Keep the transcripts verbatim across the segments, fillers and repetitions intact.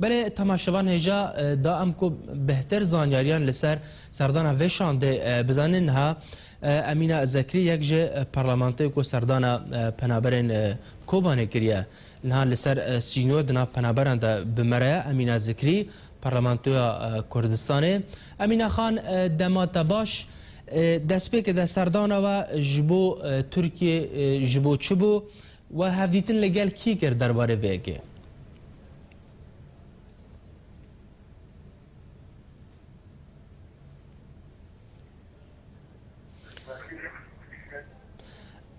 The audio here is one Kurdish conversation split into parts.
Belê, temaşevan hêja, e, da em ku bêhtir zanyariyan li ser serdana vê şandê, e, bizanin, niha, e, Emîna Zekrî, yek ji, e, parlamentoyê ku serdana, e, penaberên, e, Kobanê kiriye, niha li ser, e, sînor di nav penaberan de bi me re ye. Emîna Zekrî, parlamentoya, e, Kurdistanê. Emîna Xan, e, dema te baş. E, destpêkê de serdana we ji bo, e, Tirkiyê, e, ji bo çi bû? We hevdîtin li gel kî kir derbarê vê yekê?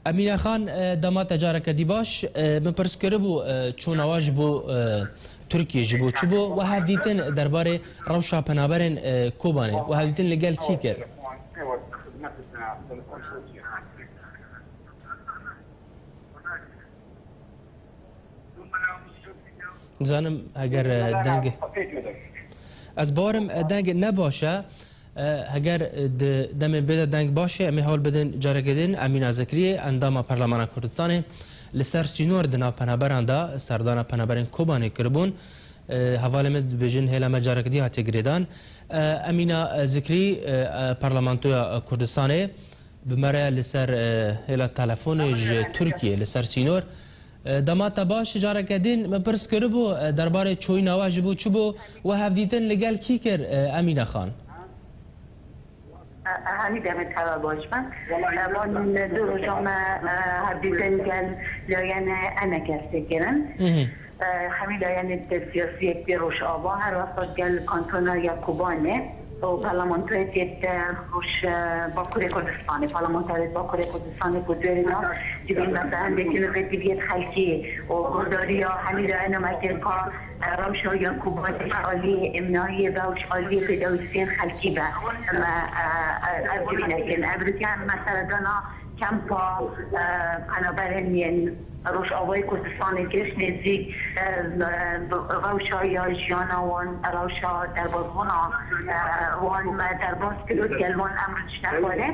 Emîne Xan, e, dema te careke dî baş, e, min pirs kiribû, e, çûna we ji bo, e, Tirkiyê ji bo çi bû? We hevdîtin derbarê rewşa penaberên, e, Kobanê, we hevdîtin li gel kî kir? Nizanim heger, e, deng, ez bawerim, e, deng ne baş e. E, heger, e, di demê bê de deng baş e, em ê hewl bidin careke din Emîna Zekriyê, endama Parlemana Kurdistanê, li ser sînor di nav penaberan de serdana penaberên Kobanê kiribûn. E, hevalê min dibêjin hêla me careke dî hatiye girêdan. E, Emîna, e, Zikrî, e, e, Parlamentoya, e, Kurdistanê, bi me re li ser, e, hêla telefonê ji Tirkiyê li ser sînor. E, dema te baş, careke din me pirs kiribû, e, derbarê çoyîna we ji bo çi bû, we hevdîtin li gel kî kir, e, Emîne Xan? E, e, hemî demê te re baş be. E, van du roja me, e, hevdîtin gel layene enekesê kirin. Mhm. E, hemî layenê di siyasiyê yê Rojava, her wexta gel kantona ya Kobanê û parlamentoyê tê roj, e, Bakurê Kurdistanê, parlamenterê Bakurê Kurdistanê ku dêrî da civîn me sehendê kirin vê tîviyê xelkî û guhdariya hemî layena me kir ka, e, rewşa ya Kobanê ji aliyê îmnayiyê be û ji aliyê pêdawîstiyên xelkî be. Me, e, e, ev civîne kirin. Ev dike em mesela dana kempa, e, penaberên yên Rojavayê Kurdistanê giş nêzîk, e, e, rewşa ya jiyana wan, rewşa derbasbûna, e, wan me derbas kir û gel wan em rûniştine xwarê.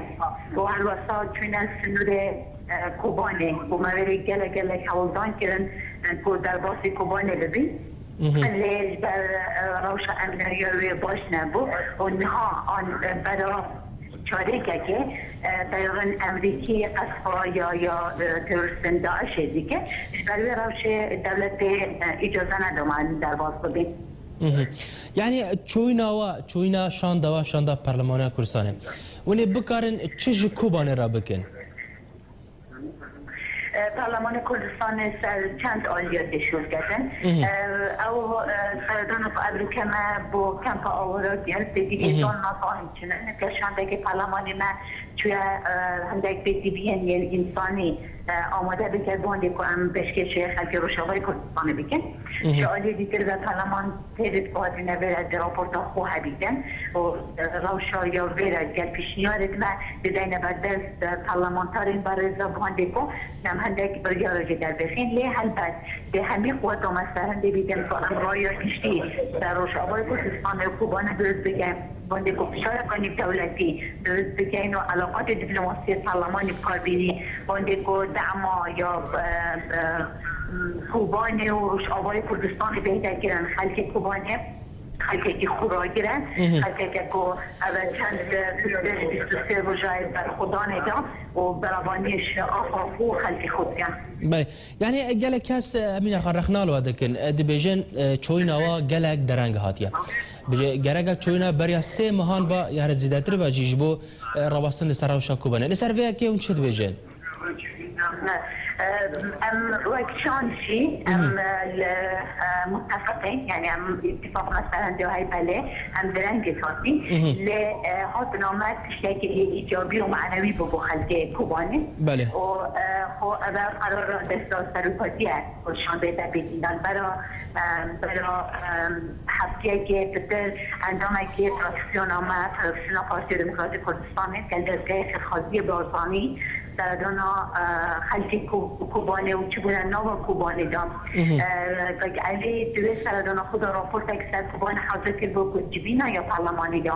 Û her wesa çûne sinûrê, e, Kobanê. Û me wê gelek, gelek hewldan kirin, e, ku derbasî Kobanê bibî. Mhm. Lê ji ber, e, rewşa emniya wê baş nebû û niha an, e, bera çarêkekê, e, teyarên Emerîkî qesfa ya, ya, e, terorîstên DAIŞê dike. Ji ber wê rewşê dewletê, e, îcaze neda me derbas bibin. Mhm. Yani çoyîna we, çoyîna şanda we, şanda Parlemana Kurdistanê, hûn ê bikarin çi ji Kobanê re bikin? E, Parlemanê Kurdistanê ser çend aliyê tê şûlketin. Mhm. E, ew, e, seredana ku ev rûke me bo kempa awara gel, pêdiviyê Mhm. dan nafahî çine. Nike şandekê parlemanê me çûye, e, hindek pêdiviyên yên însanî, e, amade bike, bandê ku em pêşkêşê xelkê Rojavayê Kurdistanê bikin. Mhm. Ji aliyê dîtir ve parleman têrit guhazîne vê re di raporta xwe hebîtin û, e, rewşa ya vê re gel pêşniyarê me dideyne ber dest, e, parlamenterên berêz ve bandê ku em hindek biryara jê derbêxin. Lê helbet dê hemî quweta me ser hindê bîtin ku em raya giştî ser Rojavayê Kurdistanê û Kobanê dirust bikin. Bandê ku fişareka nîvdewletî dirust bikin û eleqatê dîplomasiyê parlemanî bi kar bînî. Bandê ku dema ya, e, e, Kobanê û Rojavayê Kurdistanê bêhte kirin, xelkê Kobanê xelkekî xuragir e, Mhm. xelkeke ku ev çend, e, piştgirî bîst û sê rojayê berxwedanê de û beravaniyê ji axa xwe û xelkê xwe dikin. Belê. Yani gelek kes, e, Emîne Xan, rexna li we dikin. E, dibêjin, e, çoyîna we gelek dereng hatiye. Bêje, gereke çoyîna beriya sê mehan ba, yani zêdetir ba jî ji bo, e, rawestin li ser rewşa Kobanê. Li ser vê yekê hûn çi dibêjin? Em wek şan jî, em, Mhm. e, li, e, muttefeqîn, yani em îttifaq me ser hindê hey belê, em derengê hatî. Mhm. Lê, e, hatina me tiştekî îcabî û manewî bû bo xelkê Kobanê. Belê. Û, e, xwe ev qerara desta serokatiye ku şandê te pêkî dan. Bera, e, bera, e, heftiyekê pitir endamekî fraksiyona me, fraksiyona Partiya Demokratîk Kurdistanê, gel dezgehê xêrxwaziyê Barzanî, seredana, e, xelkê Ko-, Kobanê û çi bûne nava Kobanê de. Mhm. E, Kak Elî di wê seredana xwe de raportek ser Kobanê hazir kir bo ku civîna ya parlemanê de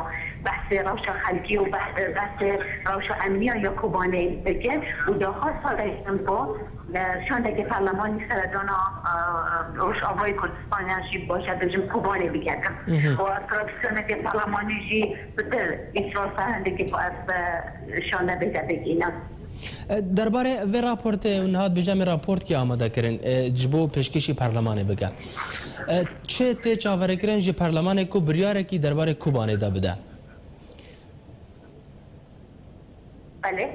behsê rewşa xelkî û beh-, behsê rewşa emniya ya Kobanê bike û daxwaz dayîn bo Şandeke perlemanî seredana, e, Rojavayê Kurdistaniya jî baş e bêjim Kobanê biketim. Mhm. Û ev tradisyoneke perlemanî jî pitir îsrasa hindekî xwe ev, e, şande bêje pêkîne. E, derbarê vê raportê û niha dibêje em ê raportkî amade kirin, e, ji bo pêşkêşî perlemanê bike. E, çi tê çaverêkirin ji perlemanê ku biryarekî derbarê Kobanê de bide? Belê.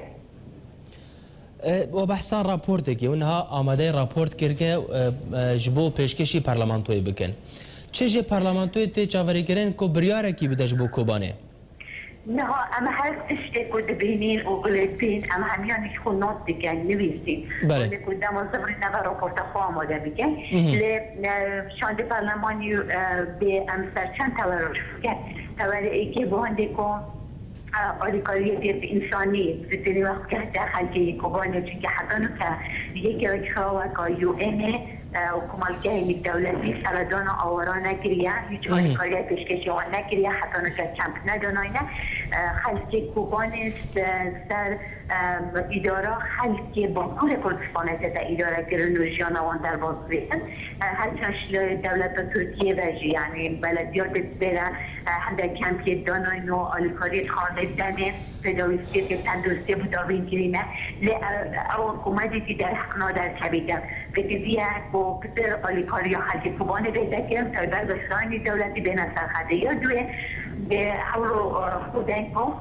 E, we behsa raportekê û niha amadeyê raport kirke, e, e, ji bo pêşkêşî parlamentoyê bikin. Çi ji parlamentoyê tê çaverêkirin ku biryarekî bide ji bo Kobanê? Niha em her tiştê ku dibînin û guletîn, em hemiyan jî xwe not dikin, nivîsîn. Belê. Wele ku dema zivirî neve raporta xwe amade bikin. Mhm. Lê, e, şandê perlemanî, e, bê em ser çend tewera şûke. Tewere êkê bi hindê ku, e, alîkariyê pêk însanî, zitênî wext kehte xelkê Kobanê, çunke heta nuke yekê wek xeraweka U N ê, e, û komelgehê nêvdewletî seredana awara nekiriye, hîç Mhm. alîkariya pêşkêşî wan nekiriye, heta nuke kemp nedanayne. E, xelkê Kobanê se-, ser, e, îdara xelkê Bakurê Kurdistanê tête îdare kirin û jiyana wan derbas bêtin. E, her çeşt li dewleta Tirkiyê ve jî, yanî belediyatê bêre, e, hindek kempê danayne û alîkariyê xanê denê, pêdawîstiyê tenduristiyê bi dawîn kirîne. Lê, e, ew hikûmetê jî derheq nade kevîte. Pêdiviye ku pitir alîkariya xelkê Kobanê bête kirin, taybet bi stranî dewletî bêne ser xetê ya duê. Bi hewro, e, xwe deng ku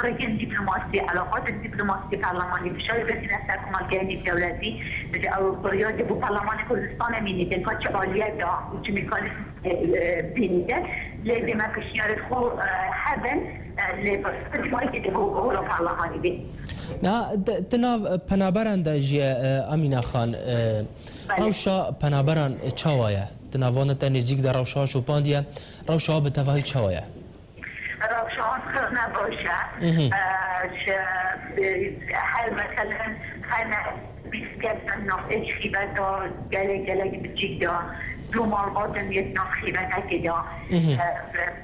rêkên dîplomasî, elaqatên dîplomasî, perlemanî fişarê bistîne ser komelgehê nêvdewletî. Ji ew riyadê bo perlemanê Kurdistanê mînîtin ka çi aliyet da û çi mekanîzm e, e, bînî de, lê dê me piştiyarê xwe, e, hebin, e, lê pirsgirêkê di hol-, hola parlahanî bê. Na, di, di nav, e, penaberan de jî, e, Amîna Xan, e, Belê. Rewşa penaberan çawa ye? Di nav wan de te nêzîk de rewşa şopandiye, rewşa bi tevahî çawa ye? Rewşa wan pir ne baş e. Mhm. E, ji, e, her meselen, her ne Bîst kes em navê ji xîbeta gelek, gelek biçîk de, du malbat em yê nav xîbetekê de, Mhm. e,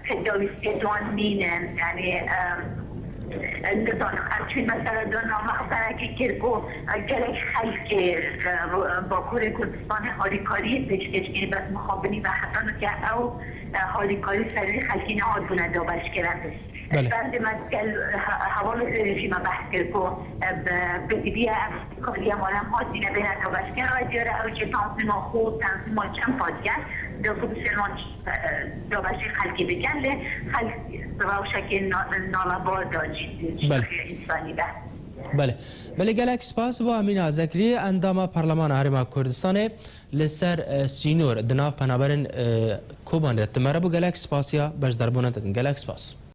pêdawîstiyê wan nînin. Yanî, e, e, nizanim, em çûn mesela dona mexberekî kir ku, e, gelek xelkê, e, Bakurê Kurdistanê harîkariyê pêşkêş kir, bes mixabinî ve heta nuke ew, e, harîkarî ser vî xelkî nehatbûne dabeşkirin. Belê. Bendê me gel he-, hevalê rejîme behs kir ku, e, bi, bi dibiye ev kariya mala hatine bêne dabeşker, radiyara ew jî tanzîma xwe, tanzîma çend partiye, da ku bi şerman, e, dabeşê xelkê bikin, lê xelk rewşekê na-, nalabar da jî, jî Belê. Însanî de. Belê. Belê, gelek spas bo Amîna Zekrî, endama Parlemana Herêma Kurdistanê li ser, e, sînor di nav penaberên, e, Kobanê de. Tu me re bû, gelek spas ya beşdarbûna te din. Gelek spas.